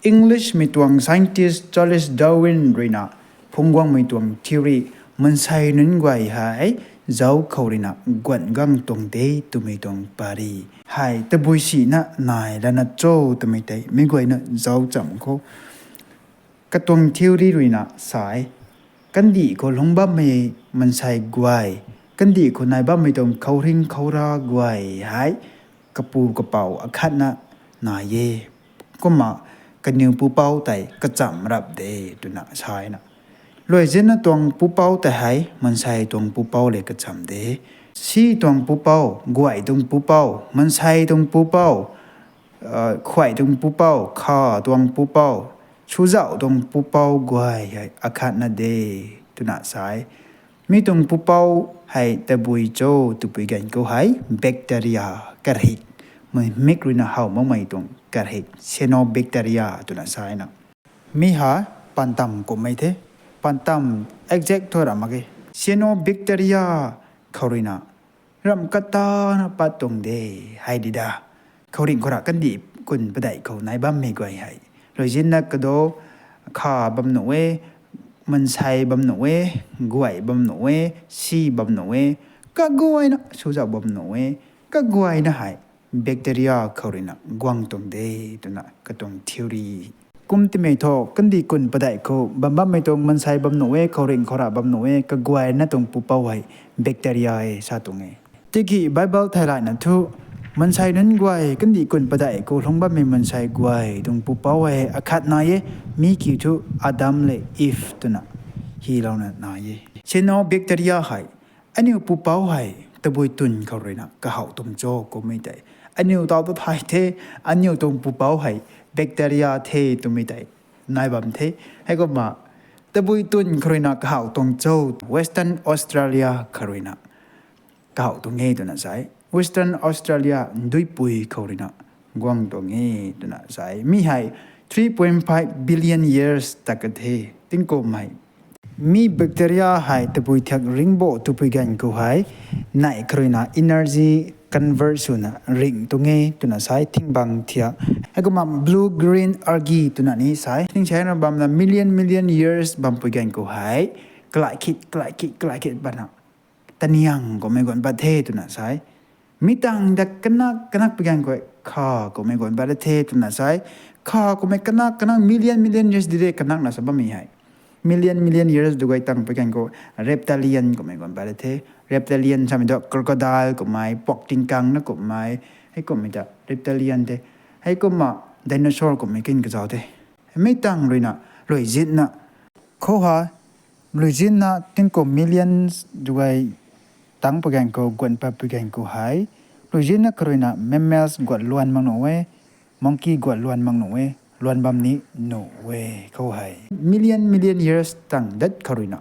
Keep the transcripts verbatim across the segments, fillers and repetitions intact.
English mei tuang scientist Charles Darwin ruina phungc guangmei tuang theory, mansei nunc guay hei zauc khou ruina guan gang tuang de twmei tuang pary hei tabui sina nai lana cho twmei tei mi guayna zauc cham khou katuang theory ruina sa e. Kandih khou lungc bammei mansei guay, kandih khou nai bammei tuang khouringh khoura guay hei kapu kapouc akhatna nai e. Kumna kaniw pupouc tei kacham rap de twna sa na. Luaizianna tuang pupouc tei hei mansei tuang pupouc le kacham de. Si tuang pupouc, guay tuang pupouc, mansei tuang pupouc, khuay tuang pupouc, kha tuang pupouc, suzauh tuang pupouc guay hei akhatna de twna sa e. Mi tuang pupouc hei tabui cho twpui ganv khou hei bacteria, karhik, mik ruina how makmei tuang karhik, cyanobacteria twna sa na. Mi hei pantam kummei the, pantam exact thu ra mak ge. Cyanobacteria khou ruina ramh katana pat tuang de hei di da. Khouringh khoura kandih kun padeih khou nai bammei guay hei, luaizianna kado, kha bam nuh e, mansei bam nuh e, guay bam nuh e, si bam nuh e, kaguayna suzauh bam nuh e, kaguayna hei bacteria khou ruina guang tuang de twna katuang theory. Kum timei thu kandih kun padeih khou bam bammei tuang mansei bam nuh e, khouringh khoura bam nuh e, kaguayna tuang pupouc hei bacteria e sa tuang e. Tiki Bible theilayna thu mansei nunc guay kandih kun padeih khou lungc bammei mansei guay tuang pupouc hei akhat nai e. Mi kiu thu Adam le Eve twna hylouna nai e. Sino bacteria hei aniu pupouc hei tabui twn khou ruina kahaw tuang cho kummei tei, aniu taw ta thay the, aniu tuang pupouc hei bacteria the twmei tei nai bam the. Heikumna tabui twn khou ruina kahaw tuang cho, Western Australia khou ruina kahaw tuang e twna sa e. Western Australia duipui khou ruina guang tuang e twna sa e. Mi hei three point five billion years ta ka the, tingkum hei. Mi bacteria hei tabui thiak ringbo twpui ganv khou hei, neih khou ruina energy convert swna ringh tuang e twna sa e, thingbang thiak. Heikumna blue green algae twna ni sa e. Tingsaengna bamna million million years bampui ganv khou hei, kalai khit, kalai khit, kalai khit bana taniang kummei guan pat the twna sa e. Mi tangv ta kanak, kanak pui ganv khou kha kummei guan pat the twna sa e. Kha kummei kanak, kanak million million years di de, kanakna sa bammei hei. Million million years du guay tang pui ganv khou reptilian kummei guan pat the. Reptilian samei tu crocodile kummei, puak tingkangna kummei, heikummei ta reptilian the. Heikumna dinosaur kummei kin kazauc the. Mi tangv ruina, luaizianna khou hei, luaizianna tingkum millions du guay tang pui ganv khou, guan pat pui ganv khou hei, luaizianna khou ruina mammals guat luan mak nuh e, monkey guat luan mak nuh e, luan bam ni nuh e khou hei. Million million years tang dat khou ruina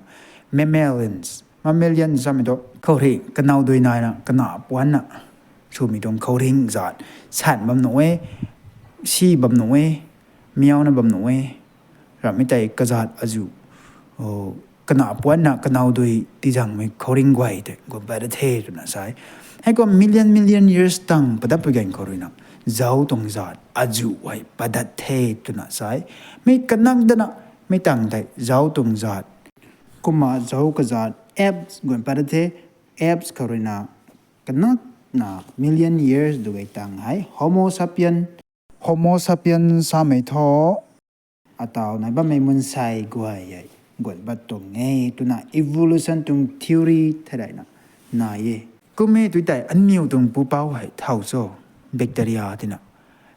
mammalians, mammalian samei tu khouringh, kanow dui naina kana puanna swmei tuang khouringh zat, san bam nuh e, si bam nuh e, miauna bam nuh e, ramhmei tei kazat azuh, kana puanna kanow dui tizangmei khouringh guay tei guan pat the twna sa e. Heikumna million million years tang padat pui ganv khou ruina zauc tuang zat azuh hei padat the twna sa e. Mi kanak dana, mi tangv tei zauc tuang zat, kumna zauc kazat apes guan pat the. Apes khou ruina kanakna million years du guay tang hei Homo sapien, Homo sapien samei thu ataw nai bammei mansei guay hei guan pat tuang e twna evolution tuang theory theilayna nai e. Kummei tu tei aniw tuang pupouc hei thaw cho, bacteria tina.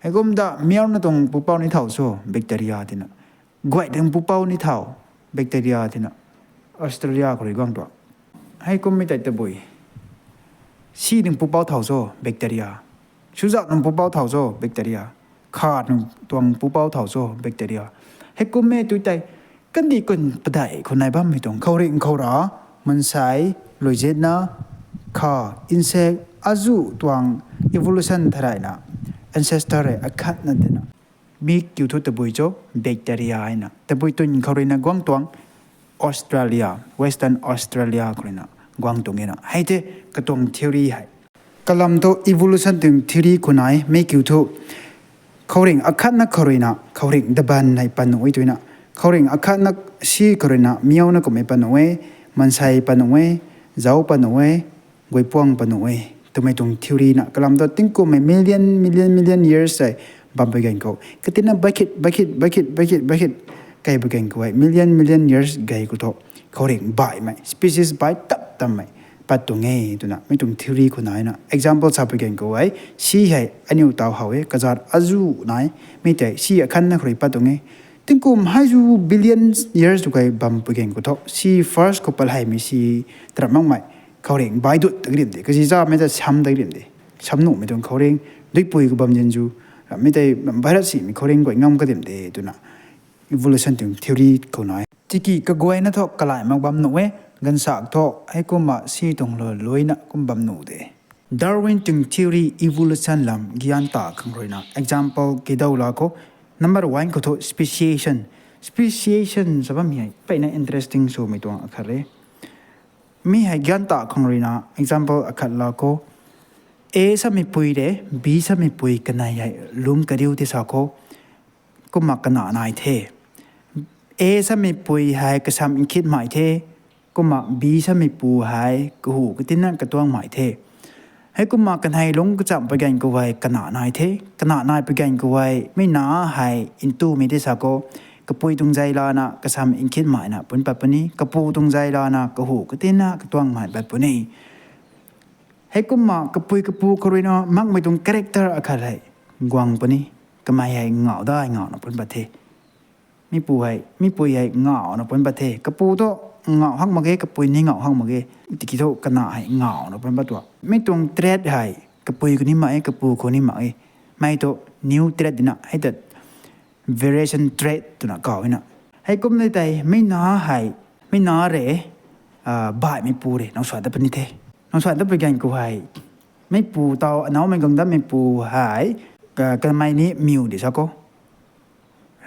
Heikumna miauna tuang pupouc ni thaw cho, bacteria tina. Guay tuang pupouc ni thaw, bacteria tina. Australia khou rui guang tuang. Heikummei tei tabui si tuang pupouc thaw cho, bacteria. Suzauh tuang pupouc thaw cho, bacteria. Kha tuang pupouc thaw cho, bacteria. Heikummei tu tei kandih kun padeih khou nai bammei tuang khouringh khoura, mansei, luaizianna, kha, insect, azuh tuang evolution theilayna ancestor hei akhatna tina. Mi kiu thu tabui cho, bacteria na. Tabui twn khou ruina guang tuang Australia, Western Australia khou ruina guang tuang e na. Hei the katuang theory hei. Kalam thu evolution tuang theory khou nai, mi kiu thu Khouringh akhatna khou ruina khouringh daban hei pat nuh e twna. Khouringh akhatna si khou ruina miauna kummei pat nuh e, mansei pat nuh e, zauc pat nuh e, guipuang pat nuh e twmei tuang theory na kalam thu tingkummei million, million, million years hei bam pui gan khou. Katina bakit, bakit, bakit, bakit, bakit kai pui gan khou hei million, million years gay khou thu khouringh baihmei, species baih tap tammei pat tuang e twna mi tuang theory khou naina example sa pui gan khou hei, si hei aniu taw how e, kazat azu nai, mi tei si akhatna khou rui pat tuang e. Tingkum hei zu billion years tu kai bam pui gan khou thu si first khou pat heimei si tarap makmei khouringh baih dut ta rim de, kazi zamei ta sam ta rim de, sam nuhmei tuang khouringh, duipui khou bam zin zu, mi tei virus simei khouringh guay ngam ka rim de twna evolution tuang theory khou nai. Tiki kaguayna thu kalai mak bam nuh e, gansak thu heikumna si tuang lu luina kum bam nuh de. Darwin tuang theory evolution lam gian ta khang ruina example kidau la khou, number one khou thu speciation. Speciation sa bam hei peyna interesting swmei tuang akhat re. Mi hei gian ta khang ruina example akhat la khou, A samei pui re, B samei pui kanei hei lungc kariu ti sa khou, kumna kana nai the. A samei pui hei kasam nkhitmei the, kumna B samei pu hei kahu katina katuangmei the. Heikumna kanei lungc kachamh pui gan khou hei kana nai the, kana nai pui gan khou hei mi na hei ntumei ti sa khou, kapui tuang zay lana kasam nkhitmei na pun pat puni, kapu tuang zay lana kahu katina katuangmei pat puni. Heikumna kapui kapu khou ruina makmei tuang character akhat hei guang puni, kamei hei ngauh dai ngauhna pun pat the. Mi pu hei, mi pui hei ngauhna pun pat the. Kapu thu ngauh hak mak ge, kapui ni ngauh hak mak ge. Tiki thu kana hei ngauhna pun pat tuang. Mi tuang trait hei kapui khou ni mak e, kapu khou ni mak e. Mei thu new trait dina hei ta variation trait twna kaw na. Heikum ni tei mi na hei, mi na re, baihmei pu re nau suan dat puni the. Nau suan dat pui gan khou hei, mi pu taw anaumei guang datmei pu hei, kamei ni miu di sa khou,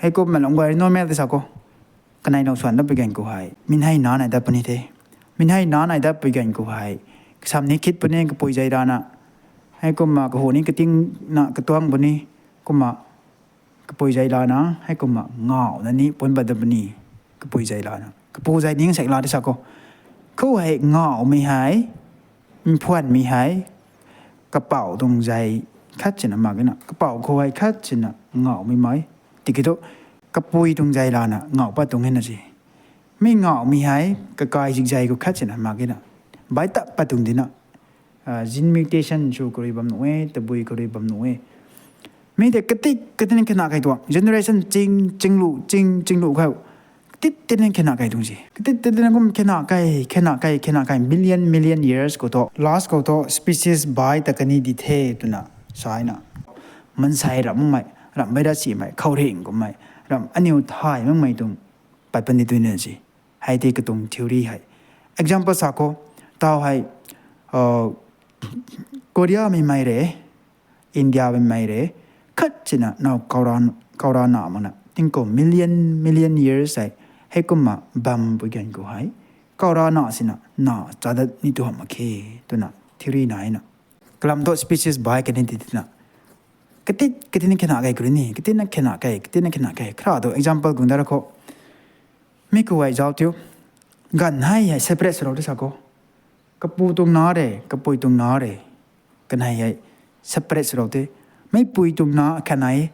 heikumna lungc guay normal di sa khou, kanei nau suan dat pui gan khou hei mi hei na nai dat puni the. Mi hei na nai dat pui gan khou hei, kasam ni khit puni kapui zay lana. Heikumna kahu ni katina katuang puni, kumna kapui zay lana heikumna ngauhna ni pun pat dat puni, kapui zay lana. Kapu zay ni ngasek la di sa khou, khou hei ngauhmei hei, mphuanmei hei, kapou tuang zay khat sina mak e na, kapou khou hei khat sina ngauhmei mak e. Tiki thu kapui tuang zay lana ngauh pat tuang e na si. Mi ngauhmei hei kakai zikzay khou khat sina mak e na, baih tap pat tuang dina, gene mutation sw khou rui bam nuh e, tabui khou rui bam nuh e. Mi tei katik katina khena kai tuang, generation ching, chinglu ching, chinglu khou katit tina khena kai tuang si. Katit tina kum khena kai, khena kai, khena kai, million, million years khou thu, last khou thu species baih ta kani di the twna sa na. Mansei ramh makmei, ramh baih rat simei, khouringh kummei, ramh aniw thay makmei tuang pat puni twna si. Hei tei katuang theory hei. Example sa khou, taw hei, Korea mei mei re, India mei mei re, khat sina nau kaura na makna tingkum million, million years hei, heikumna bam pui gan khou hei, kaura na sina na chadat ni tu hamh mak khe twna theory nai na. Kalam thu species baih kani di tina, katit katina khena kai khou rui ni, katina khena kai, katina khena kai, khra tu example guang dat ra khou, mi khou hei zauc tiu, ganv hei hei separate swlou di sa khou, kapu tuang na re, kapui tuang na re, kanei hei separate swlou the. Meipui tuang na khanei,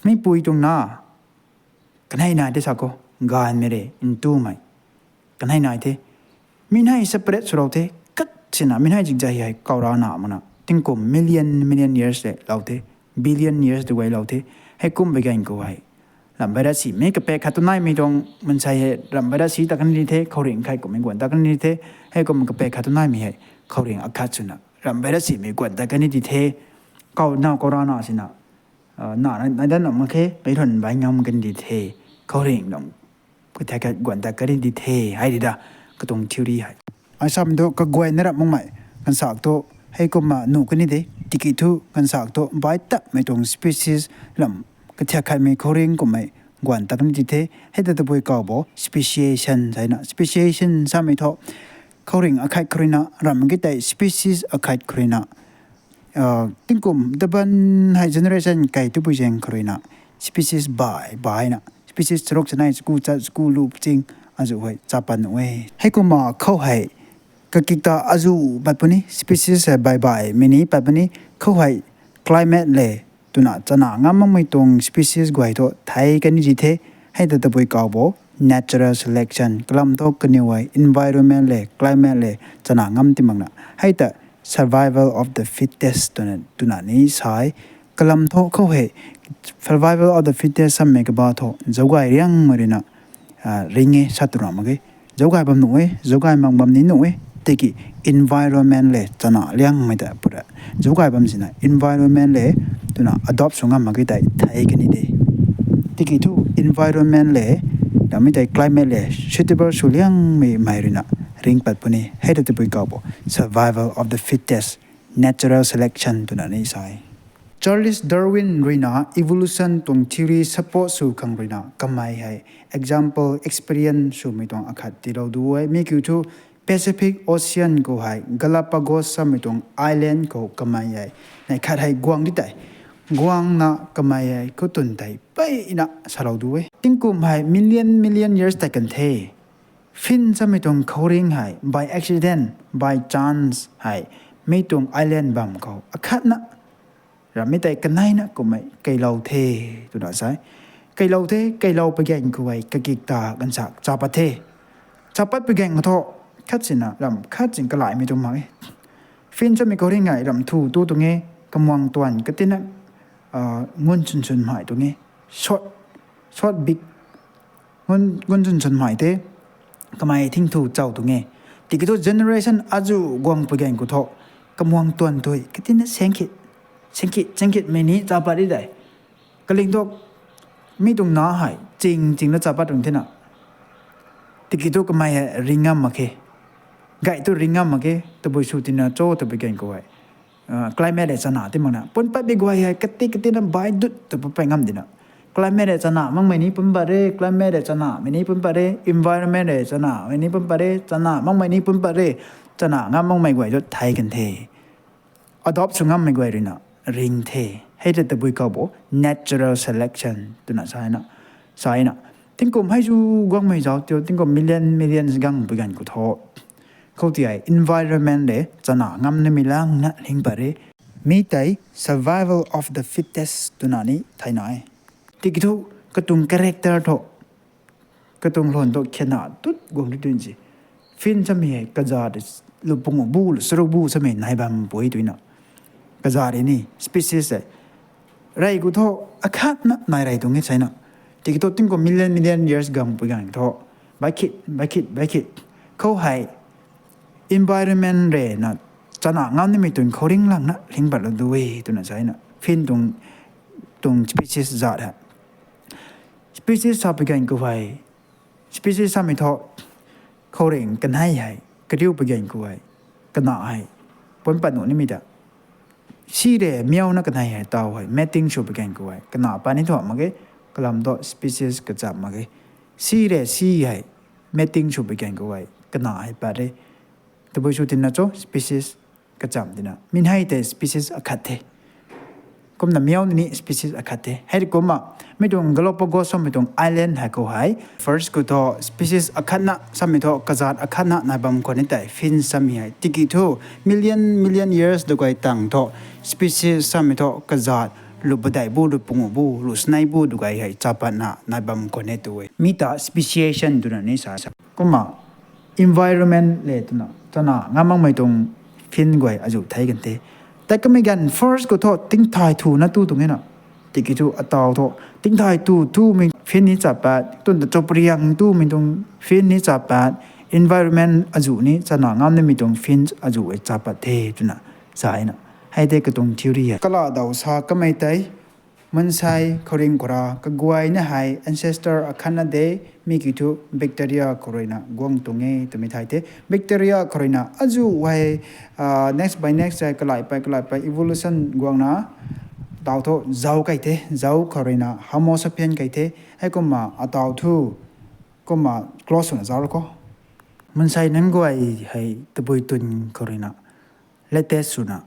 meipui tuang na kanei nai di sa khou, ganvmei re ntumei kanei nai the. Mi hei separate swlou the, khat sina mi hei zikzay hei kaura na makna tingkum million, million years le lou the, billion years tu guay lou the. Heikum pui gan khou hei, ramh baih rat simei kapek khat tu naimei tuang mansei hei ramh baih rat si ta kani di the, khouringh khat kummei guan ta kani di the. Heikum kapek khat tu naimei hei, khouringh akhat swna ramh baih rat simei guan ta kani di the. Kaw nau kaura na sina, na nai dat na mak khe, meic run baih ngam kani di the. Khouringh dang kathiak khat guan ta kani di the hei di da, katuang theory hei. Ai samei tu kaguayna ramh makmei, gansak thu heikumna nuh kani de, tiki thu gansak thu baih tapmei tuang species lam kathiak khatmei khouringh kummei guan ta kani di the. Hei ta tabui kaw bo speciation sa na. Speciation samei thu khouringh akhat khou ruina ramh ki tei species akhat khou ruina Tingkum taban hei generation kai tupui zaeng khou ruina species bai baina, species charuk chanei chaku cha chaku lu ching azu hei chapan nuh e. Heikumna khou hei kakik ta azu pat puni, species hei bai bai mini pat puni. Khou hei climate le twna chana ngam makmei tuang species guay thu thei kani di the. Hei ta tabui kaw bo natural selection, kalam thu kaniw hei environment le climate le chana ngam ti makna, hei ta survival of the fittest twna ni sa e. Kalam thu khou hei survival of the fittest sammei kaba thu zaucgay riangmei ruina ring e sa tw ra mak ge. Zaucgay bam nuh e, zaucgay mak bam ni nuh e. Tiki environment le chana liangmei ta pura zaucgay bam sina environment le twna adapt sw ngam mak ge tei thei kani de. Tiki thu environment le, ramei tei climate le suitable sw liangmei mei ruina ring pat puni. Hei ta tabui kaw bo survival of the fittest, natural selection twna ni sa e. Charles Darwin ruina evolution tuang theory support sw khang ruina kamei hei example, experience swmei tuang akhat tiilou du e. Mi kiu thu Pacific Ocean khou hei Galapagos samei tuang island khou kamei hei neih khat hei guang di tei, guangna kamei hei khou twn tei peyna salou du e. Tingkum hei million million years tei kan the. Fin samei tuang khouringh hei by accident, by chance hei mi tuang island bam khou akhatna ramei tei kaneina kummei keylou the twna sa e. Keylou the, keylou pui gaeng khou hei kakik ta ganvsa chapat the. Chapat pui gaeng khou thu khat sina ram khat sin kalaimei tuang mak e. Fin samei khouringh hei ram thu tu tuang e, kamuang tuan katina ngun chwn chwn mai tuang e, short, short beak, ngun chwn chwn mai the, kamei thing thu chau tuang e. Tiki thu generation azu guang pui gaeng khou thu kamuang tuan tui katina sengkit, sengkit sengkitmei ni chapat di tei, kaling thu mi tuang na hei ching chingna chapat tuang thena. Tiki thu kamei hei ring ngam mak khe. Gay thu ring ngam mak khe, tabui sw tina cho tabui gaeng khou hei climate hei chana ti makna pun patmei guay hei kati katina bai dut tw pat pey ngam dina. Climate hei chana makmei ni pun pat re, climate hei chanamei ni pun pat re, environment hei chanamei ni pun pat re, chana makmei ni pun pat re, chana ngam makmei guay thu thei kan the. Adopt sw ngammei guay ruina ring the. Hei ta tabui kaw bo natural selection twna sa na. Tingkum hei zu guangmei zauc tio, tingkum million millions gang pui gaeng khou thu khou ti hei environment le chana ngam nimei langna ling pat re. Mi tei survival of the fittest twna ni theina e. Tiki thu katuang character thu, katuang lwn thu khena tut guang ri tun si. Fin samei hei kazat lu pung bu lu saruk bu samei nai bam pui tuina. Kazat ni species hei rey khou thu akhatna nai rey tuang e sa na. Tiki thu tingkum million million years gang pui gaeng thu bai khit bai khit bai khit khou hei environment rui na chana ngam nimei tuang khouringh langna ling patlou du e twna sa na. Fin tuang, tuang species zat hei, species sa pui gaeng khou hei, species samei thu khouringh kanei hei kariu pui gaeng khou hei kana hei pun pat nuh nimei ta. Si re miauna kanei hei taw hei mating sw pui gaeng khou hei kana pat ni thu mak ge. Kalam thu species kacham mak ge. Si re si hei mating sw pui gaeng khou hei kana hei pat re. Tabui sw tina cho species kacham tina. Mi hei tei species akhat the. Kumna miauna ni species akhat the. Hei kumna mi tuang Galapagos samei tuang island hei khou hei first khou thu species akhatna samei thu kazat akhatna nai bam khwan ni tei fin samei hei. Tiki thu million million years dugay tang thu species samei thu kazat lu padeih bu, lu pungu bu, lu snei bu dugay hei chapatna nai bam khwan e tu e. Mi ta speciation twna ni sa sa. Kumna environment le twna chana ngam makmei tuang fin guay azu thei kan the. Tei kamei ganv first khou thu tingthay thuna tu tuang e na. Tiki thu ataw thu tingthay tu tumei fin ni chapat, tun ta chaupriang tumei tuang fin ni chapat, environment azu ni chana ngam nimei tuang fin azu e chapat the twna sa na. Hei tei katuang theory hei kala daw sa kamei tei, mansei khouringh khou ra kaguayna hei ancestor akhatna de, mi kiu thu bacteria khou ruina guang tuang e twmei thei the. Bacteria khou ruina azu hei next by next hei kalai pei kalai pei evolution guangna taw thu zauc kai the, zauc khou ruina Homo sapien kai the. Heikumna ataw thu kumna close swna zauc ra khou mansei nunc guay hei tabui tun khou ruina latest swna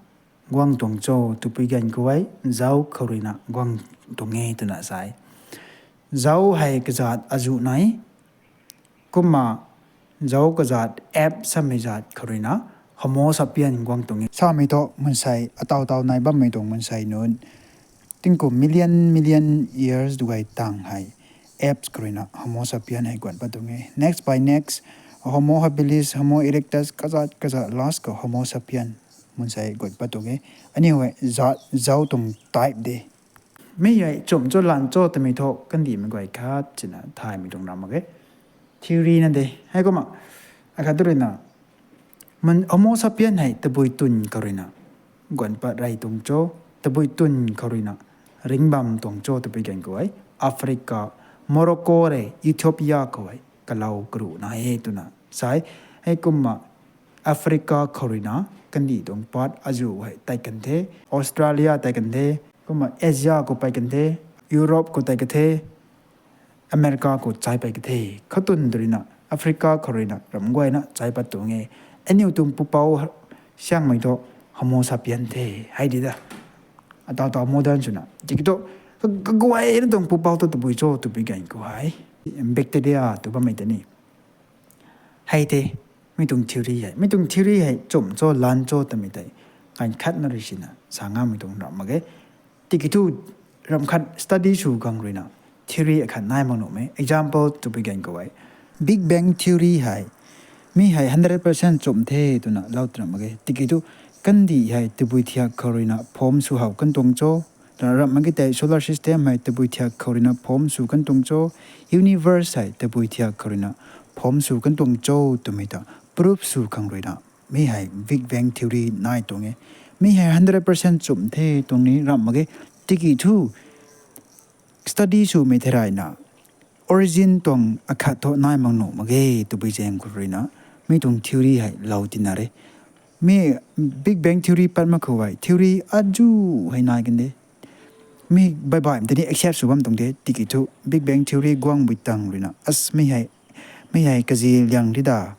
guang tuang cho twpui ganv khou e, zauc khou ruina guang tuang e twna sa e. Zauc hei kazat azuh nai, kumna zauc kazat ape samei zat khou ruina Homo sapien guang tuang e. Samei thu mansei ataw taw nai bammei tuang mansei nunc tingkum million million years duai tang hei apes khou ruina Homo sapien hei guan pat tuang e. Next by next, Homo habilis, Homo erectus, kazat kazat last khou Homo sapien mansei guan pat tuang e. Aniu hei zat zauc tuang type de. Mi hei chumh cho lan cho twmei thu kandihmei guay khat sina thaymei tuang ram mak ge. Theory na de. Heikumna akhat tu ruina, Homo sapien hei tabui twn khou ruina guan pat rey tuang cho, tabui twn khou ruina ringc bam tuang cho twpui ganv khou e, Africa, Morocco le Ethiopia khou hei kalou karuh nai e twna sa e. Heikumna Africa khou ruina kandih tuang part azuh hei tei kan the, Australia tei kan the, kumna Asia khou pey kan the, Europe khou tei kan the, America khou chai pey kan the. Khou twn tu ruina Africa khou ruina ram guayna chai pat tuang e. Aniu tuang pupouc siangmei thu Homo sapien the, hei di da. Ataw taw modern swna tiki thu kaguayna tuang pupouc thu tabui cho twpui ganv khou hei bacteria tw bammei tei ni hei the. Mi tuang theory hei, mi tuang theory hei chumh cho lan cho twmei tei kan khat na rui sina sa ngammei tuang ram mak ge. Tiki thu ram khat study sw khang ruina theory akhat nai mak nuhmei. Example twpui ganv khou e, Big Bang Theory hei, mi hei hundred percent chumh the twna lou twna mak ge. Tiki thu kandih hei tabui thiak khou ruina form sw how kan tuang cho, twna ram mak ge tei solar system hei tabui thiak khou ruina form sw kan tuang cho, universe hei tabui thiak khou ruina form sw kan tuang cho twmei ta proof sw khang ruina mi hei Big Bang Theory nai tuang e. Mi hei hundred percent chumh the tuang ni ram mak ge. Tiki thu study swmei thei rayna origin tuang akhat thu nai mak nuh mak ge twpui zaeng khou ruina mi tuang theory hei lou tina re. Mi Big Bang Theory pat mak khou hei theory azuh hei nai kan de. Mi baih baihmei tei ni accept sw bam tuang de. Tiki thu Big Bang Theory guangpui tang ruina mi hei kazi liang di da,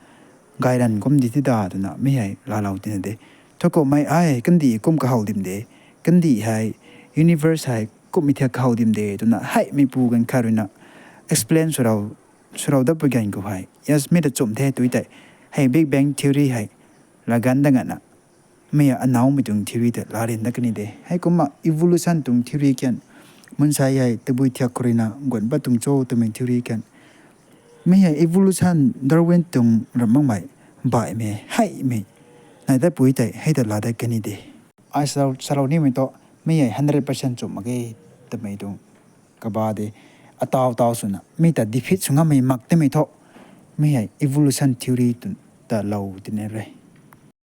gayran kum di ti da twna mi hei laalou tina de. Thu kumhmei ai kandih kum kahow dim de, kandih hei, universe hei kummei thiak kahow dim de twna heimeipu ganv khat ruina explain swlou dat pui ganv khou hei, yes, mi ta chumh the tw tei, hei Big Bang Theory hei laganv dat nganvna mi anowmei tuang theory ta laa ryan dat kan de. Heikumna evolution tuang theory kan, mansei hei tabui thiak khou ruina guan pat tuang cho twmei theory kan, mi hei evolution, Darwin tuang ram makmei baihmei heimei nai dat pui tei hei ta laa dat kan de. Ai salou nimei thu mi hei hundred percent chumh mak ge twmei tuang kaba de. Ataw taw swna mi ta defeat sw ngammei mak timei thu mi hei evolution theory ta lou tina re.